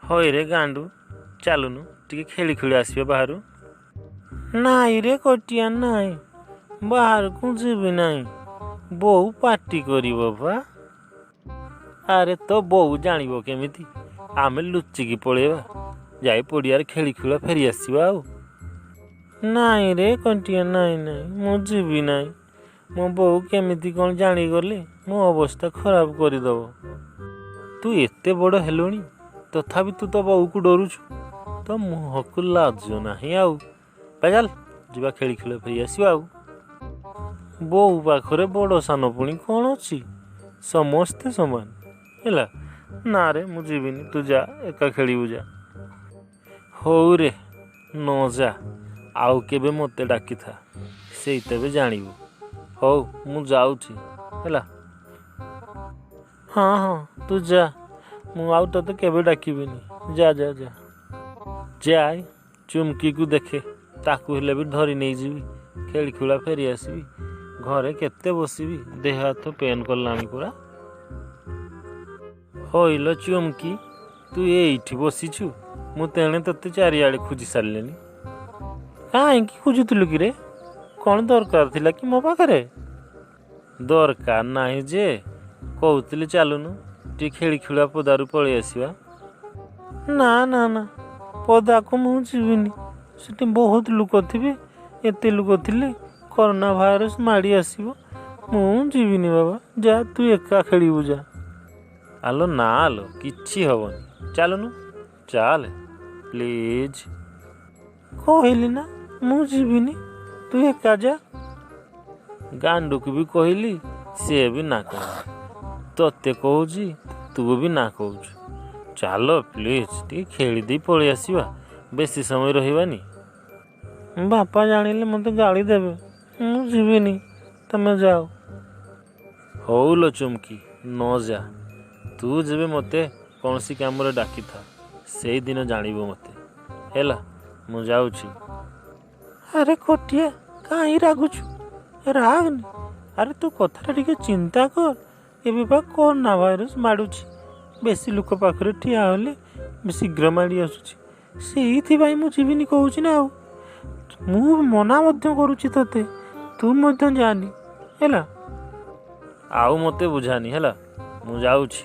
ହଇରେ ଗାଣ୍ଡୁ, ଚାଲୁନୁ ଟିକେ ଖେଳି ଖେଳି ଆସିବା ବାହାରୁ। ନାଇଁ ରେ କଟିଆ, ନାଇଁ, ବାହାରକୁ ଯିବି ନାହିଁ, ବୋଉ ପାଟି କରିବ ପା। ଆରେ ତୋ ବୋଉ ଜାଣିବ କେମିତି? ଆମେ ଲୁଚିକି ପଳେଇବା, ଯାଇ ପଡ଼ିଆରେ ଖେଳି ଖେଳା ଫେରି ଆସିବା ଆଉ। ନାଇଁ ରେ କଣ୍ଟିଆ, ନାଇଁ ନାଇଁ, ମୁଁ ଯିବି ନାହିଁ। ମୋ ବୋଉ କେମିତି କ'ଣ ଜାଣିଗଲେ ମୋ ଅବସ୍ଥା ଖରାପ କରିଦେବ। ତୁ ଏତେ ବଡ଼ ହେଲୁଣି, ତଥାପି ତୁ ତୋ ବୋଉକୁ ଡରୁଛୁ? ତୋ ମୁହଁକୁ ଲାଜ ନାହିଁ ଆଉ। ଚାଲ ଯିବା, ଖେଳି ଖେଳ ଫେରି ଆସିବା ଆଉ। ବୋଉ ପାଖରେ ବଡ଼ ସାନ ପୁଣି କ'ଣ ଅଛି? ସମସ୍ତେ ସମାନ, ହେଲା। ନା ରେ, ମୁଁ ଯିବିନି, ତୁ ଯା, ଏକା ଖେଳିବୁ ଯା। ହଉ ରେ, ନ ଯା, ଆଉ କେବେ ମୋତେ ଡାକିଥା, ସେଇ ତେବେ ଜାଣିବୁ। ହଉ, ମୁଁ ଯାଉଛି, ହେଲା। ହଁ ହଁ, ତୁ ଯା, ମୁଁ ଆଉ ତୋତେ କେବେ ଡାକିବିନି। ଯା ଯା ଯା। ଯାଏ ଚୁମକିକୁ ଦେଖେ, ତାକୁ ହେଲେ ବି ଧରି ନେଇଯିବି, ଖେଳି ଖୁଳା ଫେରି ଆସିବି। ଘରେ କେତେ ବସିବି, ଦେହ ହାତ ପେନ୍ କଲାଣି ପୁରା। ହଇଲ ଚୁମକି, ତୁ ଏଇଠି ବସିଛୁ? ମୁଁ ତେଣେ ତୋତେ ଚାରିଆଡ଼େ ଖୋଜି ସାରିଲିଣି। କାହିଁକି ଖୋଜୁଥିଲୁ କିରେ? କ'ଣ ଦରକାର ଥିଲା କି ମୋ ପାଖରେ? ଦରକାର ନାହିଁ ଯେ, କହୁଥିଲି ଚାଲୁନୁ ଟିକେ ଖେଳି ଖେଳା ପଦାରୁ ପଳେଇ ଆସିବା। ନା ନା ନା, ପଦାକୁ ମୁଁ ଯିବିନି। ସେଠି ବହୁତ ଲୋକ ଥିବେ, ଏତେ ଲୋକ ଥିଲେ କରୋନା ଭାଇରସ୍ ମାଡ଼ି ଆସିବ। ମୁଁ ଯିବିନି ବାବା, ଯା, ତୁ ଏକା ଖେଳିବୁ ଯା। ଆଲୋ ନା ଆଲୋ, କିଛି ହବନି, ଚାଲୁନୁ, ଚାଲେ ପ୍ଲିଜ୍। କହିଲି ନା ମୁଁ ଯିବିନି, ତୁ ଏକା ଯା। ଗାଣ୍ଡୁକୁ ବି କହିଲି, ସିଏ ବି ନା କହିଲା। ତତେ କହୁଛି, ତୁ ବି ନା କହୁଛୁ। ଚାଲ ପ୍ଲିଜ୍, ଟିକେ ଖେଳିଦେଇ ପଳେଇ ଆସିବା, ବେଶୀ ସମୟ ରହିବାନି। ବାପା ଜାଣିଲେ ମୋତେ ଗାଳି ଦେବେ, ମୁଁ ଯିବିନି, ତମେ ଯାଅ। ହଉ ଲୋ ଚୁମକି, ନ ଯା। ତୁ ଯେବେ ମୋତେ କୌଣସି କାମରେ ଡାକିଥା, ସେଇଦିନ ଜାଣିବୁ ମୋତେ। ହେଲା, ମୁଁ ଯାଉଛି। ଆରେ କଟିଆ, କାହିଁ ରାଗୁଛୁ? ରାଗନି। ଆରେ ତୁ କଥାଟା ଟିକେ ଚିନ୍ତା କର। ଏବେ ବା କରୋନା ଭାଇରସ୍ ମାଡ଼ୁଛି, ବେଶୀ ଲୋକ ପାଖରେ ଠିଆ ହେଲେ ଶୀଘ୍ର ମାଡ଼ି ଆସୁଛି। ସେଇଥିପାଇଁ ମୁଁ ଯିବିନି କହୁଛି ନା ଆଉ। ମୁଁ ମନା ମଧ୍ୟ କରୁଛି ତୋତେ, ତୁ ମଧ୍ୟ ଯାନି, ହେଲା। ଆଉ ମୋତେ ବୁଝାନି, ହେଲା, ମୁଁ ଯାଉଛି।